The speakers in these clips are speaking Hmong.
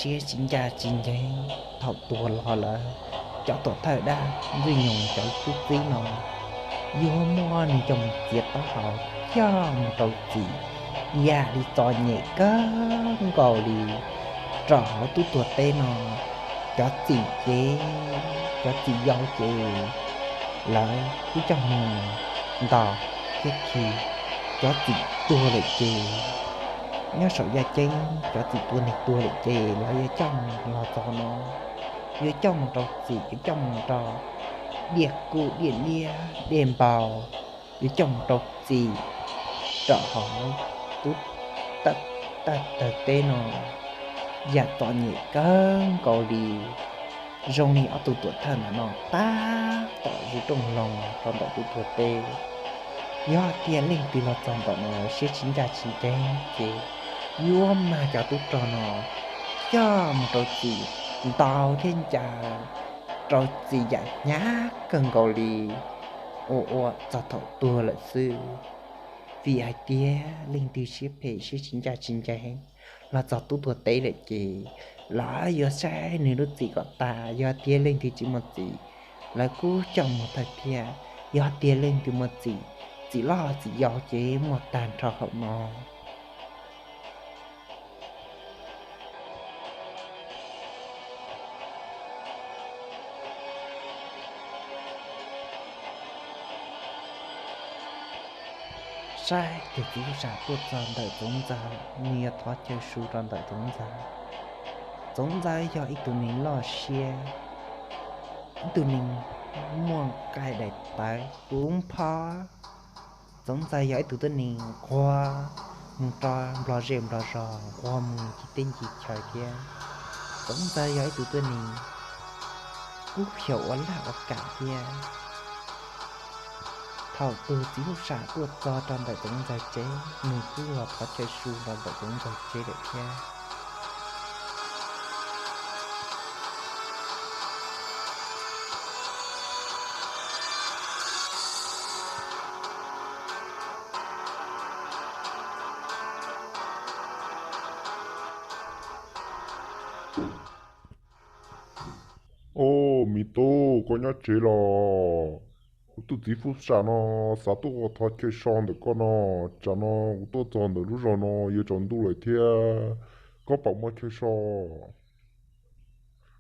siab tsis ncaj tsis ncees. Thaum tuag los lawm, cov tuam thawj dab ntxwg nyoog cov tub txib no yuav muab nws coj mus txiav taub hau coj mus rau txim, yam li txom nyem kawg nkaus li. Rau hauv tub tuag teb no, cov txim ces, cov txim yau ces lawv kuj coj mus ntaus thiab khi. Cov txim tuag lawm ces, nyob saum yaj ceeb cov txim tuag neeg tuag lawm ces lawv yuav coj mus los txog no, yuav coj mus rau txim, yuav coj mus rau Diaj Kuj, Diaj Liab, Diaj Npau, yuav coj mus rau txim rau hauv tub thawj teb no. Yam txom nyem kawg nkaus li. Zoo li ob tug tuam thawj ntawm no tab tom zoo rooj loog rau ntawm tub tuag teb. Yog tias leej twg los txog ntawm no siab tsis ncaj tsis ncees ces yuav mag cov tub rog no coj mus rau txim, ntaus thiab ncaws rau txim yam hnyav kawg nkaus li, ua ua txog thaum tuag lawm xwb. Vim hais tias leej twg siab phem siab tsis ncaj tsis ncees los txog tub tuag teb lawm ces lawv yuav saib nws lub txim kom tas. Yog tias leej twg tsis muaj txim, lawv kuj coj mus thawj thiab. Yog tias leej twg muaj txim, txim loj txim yau ces muaj tag nrho hauv no. Saib tus txiv huj sam tuaj txog ntawm Txoov Ntxawg, nws yuav thov chaw su rau ntawm Txoov Ntxawg. Txoov Ntxawg yog ib tug neeg loj siab, ib tug neeg muaj nqaij daim tawv puv npho. Txoov Ntxawg yog ib tug tuab neeg nquag mus rau nplog zej nplog zog, nquag mus ncig teb ncig chaw thiab. Txoov Ntxawg yog ib tug tuab neeg kub xyaum ua laj ua kam thiab. Thaum tus txiv huj sam tuaj txog rau ntawm Txoov Ntxawg tsev, nws kuj los thov chaw su rau ntawm Txoov Ntxawg tsev lawm thiab. Au, me tub, koj nyob tsev los? Kuv tus txiv huj sam no xav tuaj ua thov chaw so ntawm koj no. Tsam no kuv tuaj txog ntawm lub zos no yuav tsaus ntuj lawm thiab, koj puas muaj chaw so?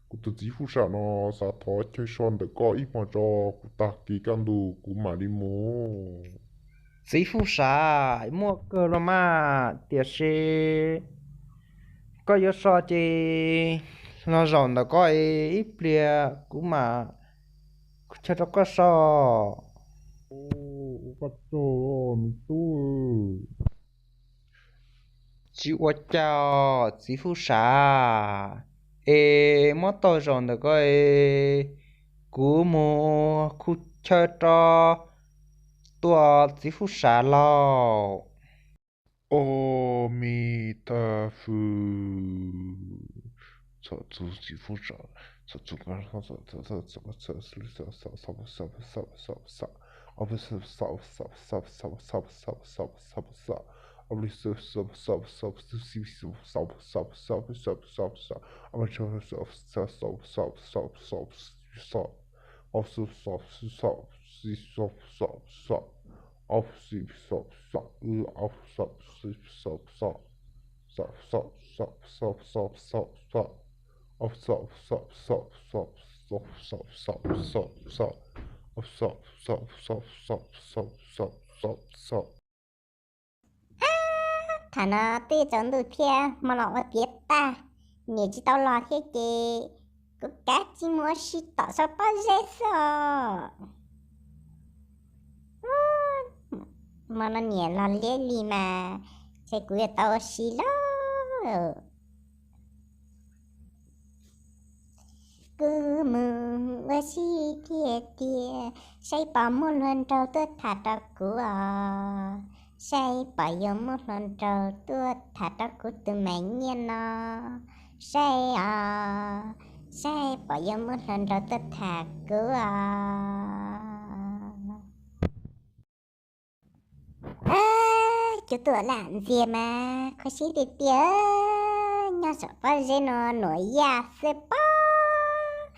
Kuv tus txiv huj sam no xav thov chaw so ntawm koj ib hmo tso, kuv tag kis kaj ntug kuv mam li mus. Txiv huj sam, muaj kawg los mas, tiam sis koj yuav so ces los zaum ntawm koj ib pliag kuv mam chaw rau koj so. Ua koj tsaug me tub. Tsis ua cas txiv huj sam, es muab tau zaum ntawm koj es kuv mus khu chaw rau tus txiv huj sam lauj. Au, me tub, txhob txu txiv huj sam, txhob txu, Thaum no twb tsaus ntuj thiab, hmo los ua tiav tag, niam tsis tau los thiab ces kuv kav tsij mus ua si tom saum pob zeb xwb os. Hmo no niam los liab li mas, ces kuv yuav tau ua si lauj. Kuv mus ua si tiag tiag, saib puas muaj hluas nraug tuaj tham rau kuv os. Saib puas yuav muaj hluas nraug tuaj tham rau kuv tus me nyuam no. Saib os, saib puas yuav muaj hluas nraug tuaj tham kuv os. Cov tuaj lam ntxias mas khuv xim tiag tiag. Nyob saum pob zeb no nuam yaj xwb pob,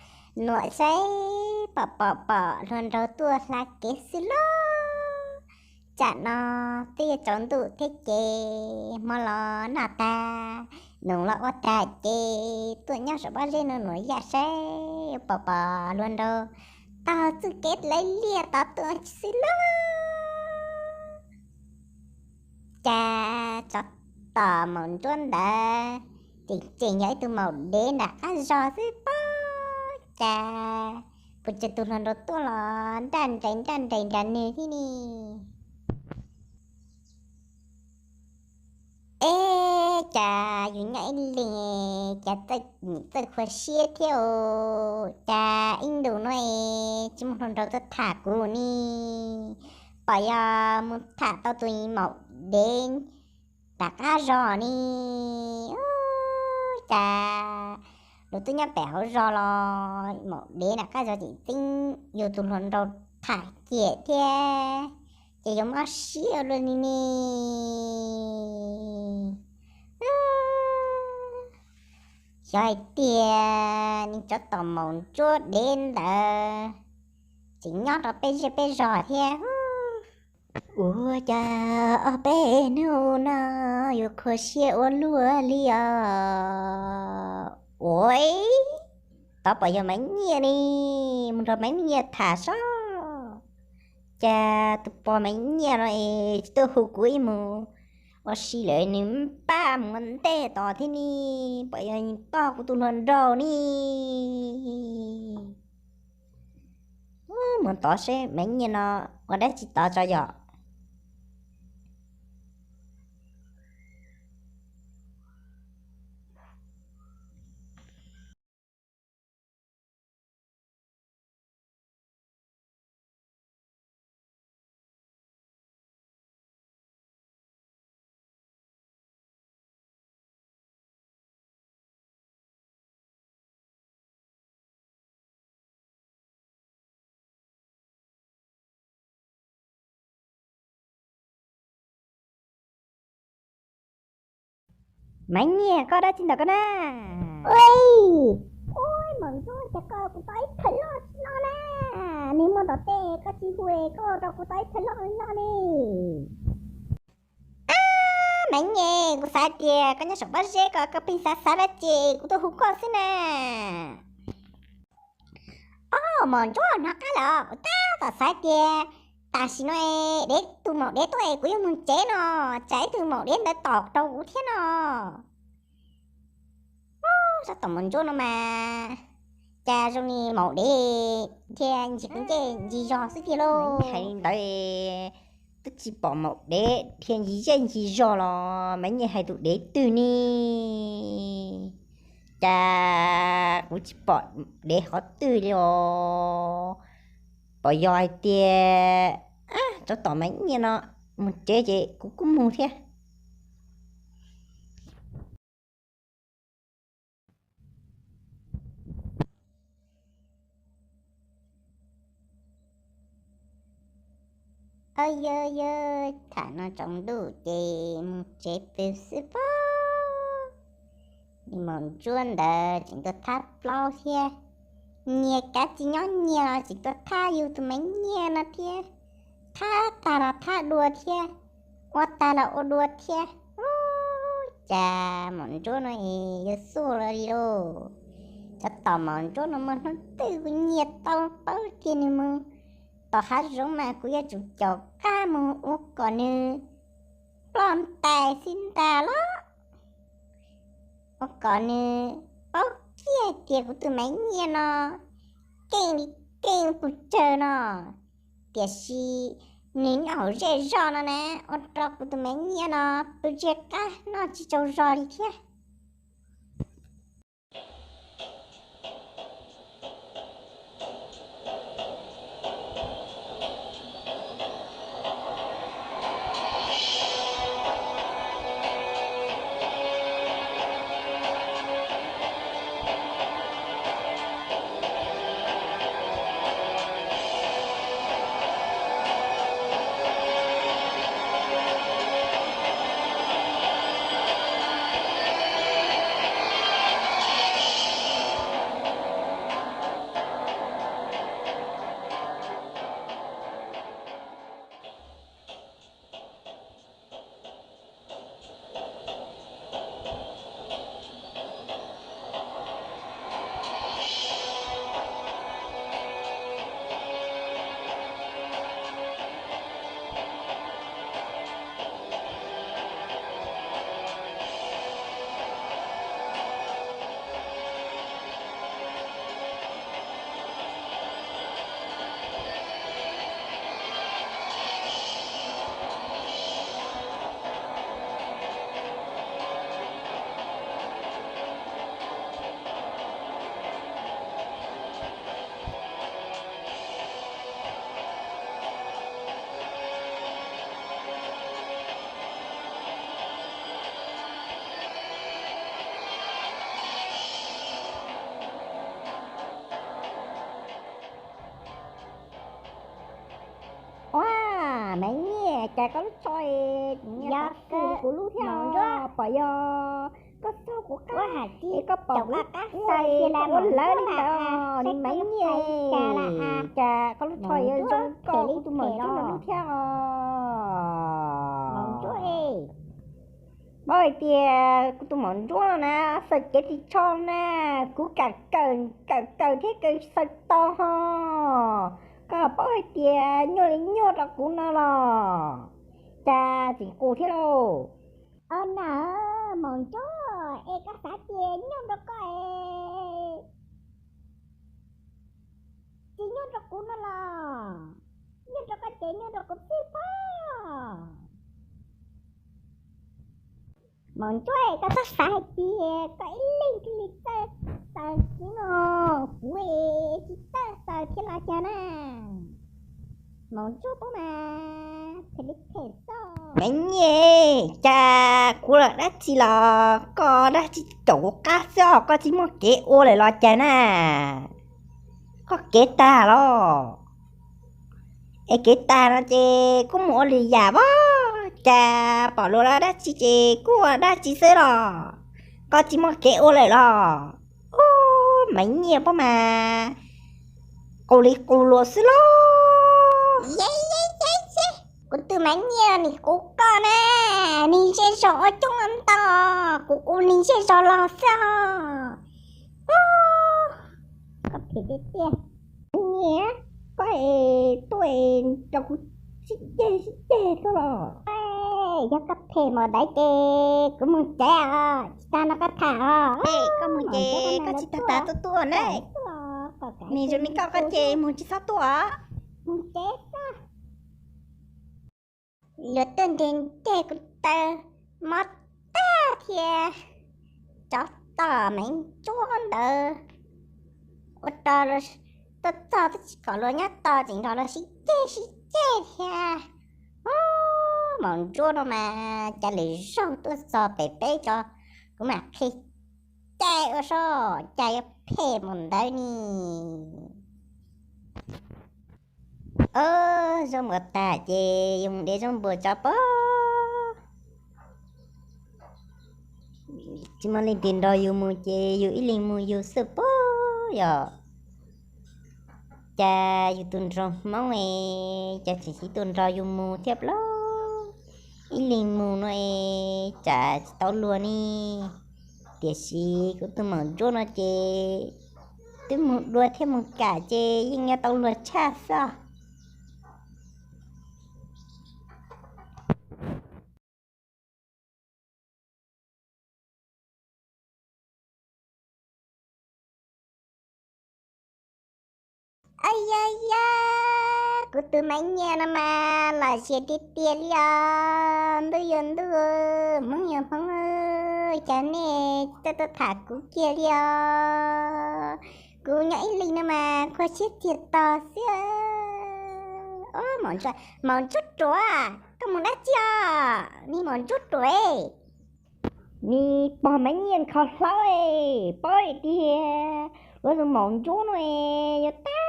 nuam saib pom pom pom hluas nraug tuaj hla kev xwb lauj. Tsam no twb yuav tsaus ntuj thiab ces hmo los noj tag, noos los ua tag ces tuaj nyob saum pob zeb no nuam yaj saib pom pom hluas nraug taug txuj kev lawv liaj tod tuaj xwb lauj. Cas tsov tom maum ntsuab ntawd tseem tseem yog ib tug maum dev nram qab zog xwb pob, cas puas tsawg tus hluas nraug tuaj los nraj nrees nraj nrees nrad nws thiab ne. Eb, cas yus nyob ib leeg cas txawj nim txawj khuv siab thiab os, cas ib ntus no es tsis muaj hluas nraug tuaj tham kuv ne, pom yog mus tham tau tus maum dev nram qab zog ne. Cas luag twb nyob pem hauv zog los maum dev nram qab zog tseem txeeb yus tus hluas nraug tham ciam thiab, ces yuav mob siab ua luaj li ne. Xyov hais tias nws tsov tom maum ntsuab dev ntawd tseem nyob rau peb zej peb zog thiab. Ua cas ob peb hnub no yuav khuv siab ua luaj li os? Ua, tod pom yog Maiv Nyiaj ne, mus nrog Maiv Nyiaj tham sob. Cas tus pog Maiv Nyiaj no es tsis tuaj hu kuv ib mus ua si lawm, nws npaj mus ua ntej tod thiab ne, pom yog tog kuv tus hluas nraug ne. Mus tod seb Maiv Nyiaj no ua dab tsi tod tso yom. Maiv Nyiaj, koj dab tsi ntawm koj na? Ua, maum ntsuab, cas koj rau kuv tau ib phaum loj li no na? Nws muaj ntau tes koj tsis hu, koj rau kuv tau ib phaum loj li no ne. Ab, Maiv Nyiaj, kuv xav tias koj nyob saum pob zeb ko, koj pheej xav xav dab tsi kuv tuaj hu koj xwb na. Ob, maum ntsuab, hnov qab lawm, kuv tab tom xav tias tam sim no dev, tus maum dev tuaj es kuv yuav mus tsev no, tsam ib tug maum dev ntawd tom rau kuv thiab no. Tab tom maum ntsuab no mas, cas zoo li maum dev thiaj ncig ncej ncig zog xwb tiag lauj. Hais li ntawd, twb tsis pom maum dev dhia ncig zej ncig zog los Maiv Nyiaj hais tus dev twg ne? Cas kuv tsis pom dev qhov twg li os? Pom yog hais tias tsov tom Maiv Nyiaj no mus tsev ces kuv kuj mus thiab. Yawg, yawg, tham no tsaus ntuj ces mus tsev pw xwb pob. Maum ntsuab ntawd tseem tuaj thab plaub thiab. Nyias kav tsis nyob nyias los tseem tuaj thab yus tus Maiv Nyiaj no thiab. Thab tag los thab dua thiab, ua tag los ua dua thiab. Ub, cas maum ntsuab no es yuav xuj los li lauj. Tsov tom maum ntsuab no muaj hnub twg kuv nyiag tau paub tias nws mus tom hav zoov mas kuv yuav tsum caum qab mus ua kom nws ploj ntais xwb ntag los. Ua kom nws paub kiag tias kuv tus Maiv Nyiaj no keej li keej puas tsawg no. Tiam sis nws nyob hauv zej zog no na, ua rau kuv tus Maiv Nyiaj no pw tsiaj qab noj tsis tsaug zog li thiab. Cas koj lub tsho es kuv lub thiab os, pom yog koj txog kuv qab es koj pom kuv ua lawv li ntawd os, niag Maiv Nyiaj. Cas koj lub tsho yuav zoo koj kuv tus maum ntsuab no lub thiab os? Paub hais tias kuv tus maum ntsuab no na, xaws kev ris tsho na, kuv kam kawm, kawm kawm thiab kawm xaws to ho. Koj paub hais tias nyuaj li nyuaj rau kuv no los cas tseem qus thiab lauj. Os na, maum ntsuab, es koj xav tias nyuaj rau koj es tsis nyuaj rau kuv no los? Nyuaj rau koj ces nyuaj rau kuv xwb pob. Maum ntsuab, koj txhob xav hais tias koj ib leeg thiaj li txawj xaws xwb no, kuv tsis txawj xaws thiab los cas na. Maum ntsuab paub mas phem li phem xwb. Maiv Nyiaj, cas kuv lam dab tsi los koj dab tsi caum kuv qab xwb os, koj tsis muaj kev ua lawm los cas na? Koj kev tag los? Es kev tag no ces kuj mus ua lwm yam pob, cas pom luag ua dab tsi ces kuj ua dab tsi xwb los? Koj tsis muaj kev ua lawm los? Ub, Maiv Nyiaj paub mas qus li qus luag xwb lauj. Kuv tus Maiv Nyiaj, nim qus koj na, nim zej zog ua coob ntau, kuv qus nim zej zog los xwb os. Koj phem tiag tiag. Maiv Nyiaj, koj es tuaj es rau kuv sib ceg sib ceg tuaj los? Yog koj phem npaum ntawd ces kuv mus tsev os, tsis tas no koj tham os. Koj mus ces koj tsis tas tas tuaj tuaj na. Nim zoo li koj, koj ces mus tsis txhob tuaj os. Mus tsev xwb. Luag tuaj nres nres kuv taw mob tag thiab. Tsov tom Maiv Ntsuab ntawd ua rau tuaj txog twb tsis kom luag nyob tos, tseem nrog luag sib ceg sib ceg thiab. Ub, maum ntsuab no mas cas lwm zaug tuaj txog pem peb tso, kuv mam qhia cai ua soj, cas yuav phem npaum ntawd ni. Ub, zaub npua tag ces yus mus de zaub npua tso pob. Tsis muaj leej twg nrog yus mus ces yus ib leeg mus yus xwb pob yom. Cas yus tus nraug Hmoob es cas tseem tsis tuaj nrog yus mus thiab lauj? Ib leeg mus no es tsam tsis tau luag ne. Tiam sis kuv tus maum ntsuab no ces twb mus dua thiab mus kam ces yeej yuav tau luag tshaj xwb. Yog yog, kuv tus Maiv Nyiaj no mas lom zem tiag tiag li os. Ntuj yuav ntuj, Hmoob yuav Hmoob, cas nej tsis tuaj tham kuv kiag li os? Kuv nyob ib leeg no mas khuv siab tiag to xwb. Ub, maum ntsuab ruam, koj mus dab tsi os? Niag maum ntsuab ruam, nim pog Maiv Nyiaj kho hlawv, paub tias luag tus maum ntsuab no yuav tab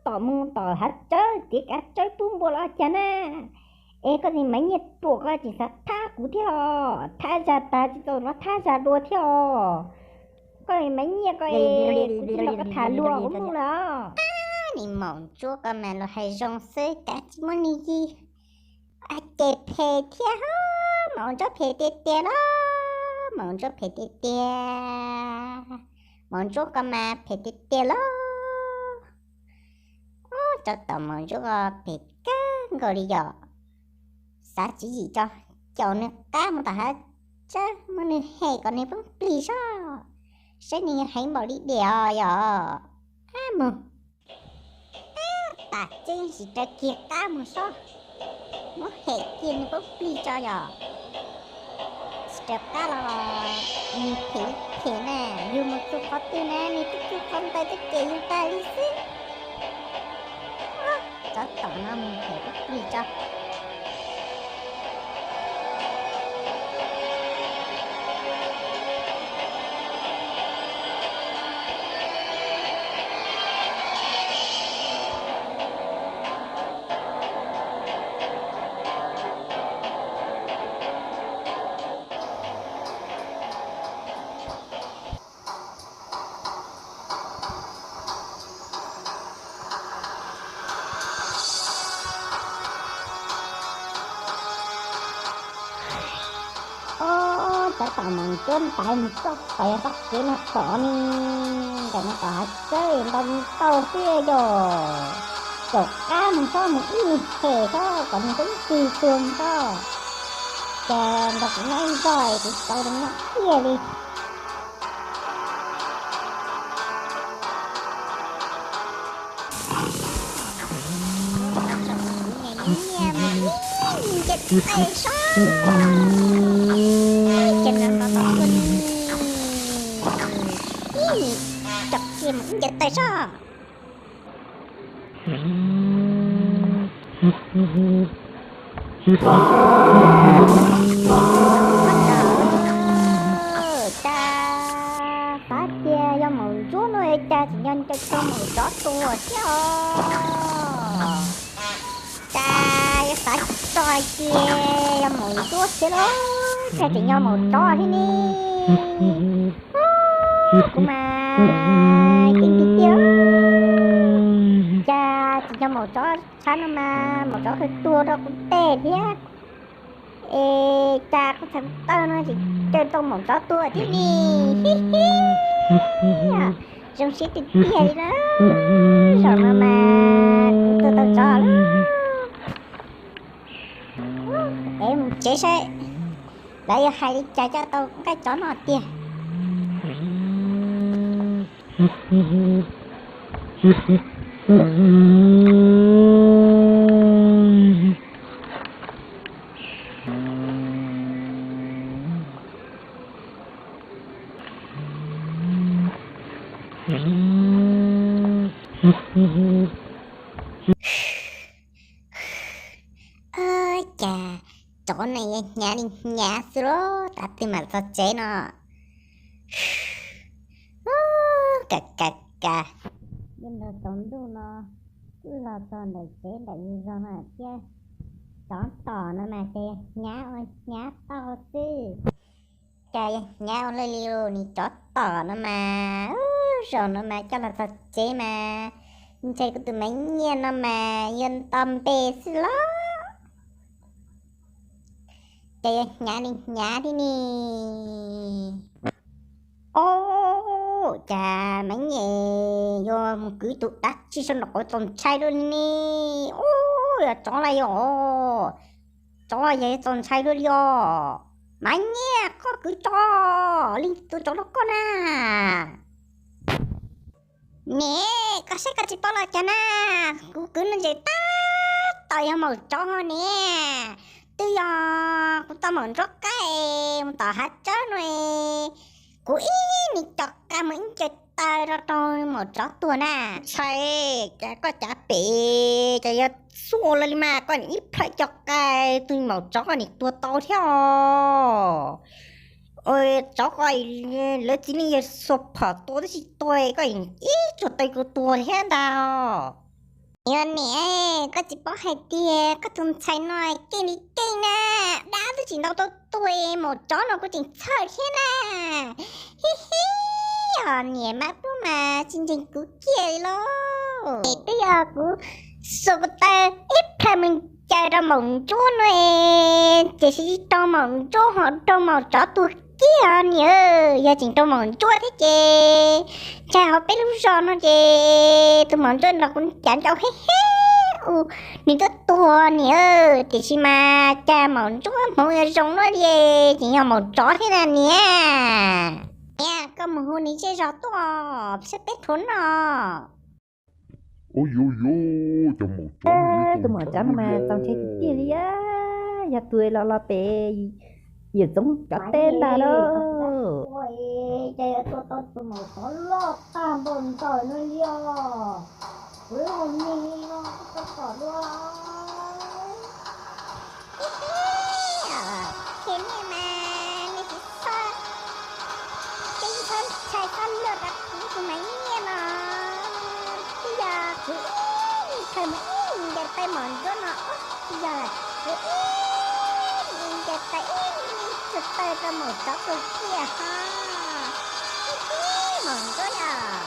tom mus tom hav tsawb tiav kav tsawb pub npua los cas na. Es koj tus Maiv Nyiaj ruam, koj tseem xav thab kuv thiab os? Thab zaj tas tsis tau los thab zaj dua thiab os. Koj Maiv Nyiaj, koj, kuv tsis nrog koj tham luag, kuv mus lawm os. Niag maum ntsuab ko mas luag hais zoo xwb, kav tsis muaj nws yig. Ces phem thiab, maum ntsuab phem tiag tiag los, maum ntsuab phem tiag tiag, maum ntsuab ko mas phem tiag tiag los. Ub, tsov tom maum ntsuab ko phem kawg nkaus li yom. Xav tswv yim tso, caum nws qab mus tom hav tsawb muab nws hem kom nws poob plig sob, saib nws heev npaum li diam os yom. Ab, mus. Ab, tas tseeb, tsis raws kiag qab mus sob, muab hem kiag nws poob plig tso yom. Tsis raws qab los nws phem li phem na, yus mus txug qhov twg na nws twb txug qhov ntawd, twb cem yus tas li xwb. Tsov tom no mus hem poob plig tso. Maum ntsuab ntaiv mus txog tom yog txoj kev no tom ne, ntawm no tom hav tsawb ntau ntau xwb yog. Caum qab mus txhob mus ib hem txhob kom nws tub tig tuag txhob. Cas nrog kuv nyob ib zog es kuv tsis tau zoo nyob kiag li. Nyiam nyiam mus ib nce taw sob, ces nrog nrog tau tuaj ib nce taw sob. Cas xav tias yog maum ntsuab no cas tseem nco nco tau maum tsov tuag thiab os. Cas yog xav tso hais tias yog maum ntsuab thiab los cas tseem yog maum tsov thiab ne. Kuv mas ceeb tiag tiag, cas tseem yog maum tsov tshab no mas maum tsov khaws tuag rau kuv tej thiab. Es cas kuv txhais taw no tseem caw tau maum tsov tuag thiab ne. Hi hi, zoo siab tiag tiag li na. Zaum no mas kuv tua tau tsov lawm. Es mus tsev saib lawv yuav hais li cas coj tau nqaij tsov no tiag. Cas tsov ne hnyav li hnyav xwb los, tav twg mam txog tsev no. Ka ka ka, yeej nrog tsaus ntuj no kuj los txog ntawm tsev ntawm yus zog no thiab. Tsov tom no mas ces hnyav ua hnyav tau xwb. Cas yog hnyav ua luaj li, nws tsov tom no mas, zaum no mas coj los txog tsev mas ntshe kuv tus Maiv Nyiaj no mas yuav nto npe xwb los. Cas yuav hnyav li hnyav thiab ne. Ob, cas Maiv Nyiaj yuav mus kwv tus dab tsi saum nraum qaum txaus ntshai luaj li ne. Ob, yog tsov los yog, tsov los yog txaus ntshai luaj li os. Maiv Nyiaj, koj kwv tsov, leej twg tua tsov rau koj na? Niam, koj saib koj tsis paub los cas na, kuv kwv no ces tab tom yog maum tsov ne. Twb yog kuv tau maum ntsuab qaij mus tom hav tsawb no, kuv ib niag co qab mus ib nce taw rau rau maum tsov tuag na. Ntshai, cas koj cav pem, cas yog xuaj lawm li mas koj ib plhaw co qab tus maum tsov koj nim tuag tau thiab os. Tsov koj, lawv txiv neej yawg xuas phom tua twb tsis tuag, koj ib tsuag taw kuv tuag thiab ntag. Yog niam, koj tsis paub hais tias koj tus ntxhais no keej li keej na, dab twb tsis ntau tau tuag, maum tsov no kuv tseem txhawj thiab na. Hi hi, niam mab pub mas tsis ntseeg kuv kiag li lauj. Twb yog kuv xuas kuv taw ib plhaw mus caw rau maum ntsuab no, tiam sis tsis raug maum ntsuab ho raug maum tsov tuag kiag niam. Yog tseem raug maum ntsuab thiab ces ntshai hauv peb lub zos no ces tus maum ntsuab nrog kuv cav ncau hib hib u, nws twb tuag niam. Tiam sis mas cas maum ntsuab hmoov yuav zoo luaj li, tseem yog maum tsov thiab na niam. Niam, koj mus hu nws zej zog tuaj saib peb rhuav noj. Tus maum tsov no mas txaus ntshai tiag tiag li, yog tus los los pem yawm txoov cov teb ntag lauj. Ces yuav tua tau tus maum tsov loj tag npaum ntawm no li os. Kuv ib hau niag li no kuj tau tom dua. Ib ib, khe niaj mas nej tsis txhob, peb tsis txhob ntshai txhob luag rau kuv tus Maiv Nyiaj no. Twb yog kuv ib niag khaws mus ib nce taw maum ntsuab no, twb yog kuv ib niag nce taw ib niag tsuag taw rau maum tsov tuag kiag ho. Ib ib, maum ntsuab yog.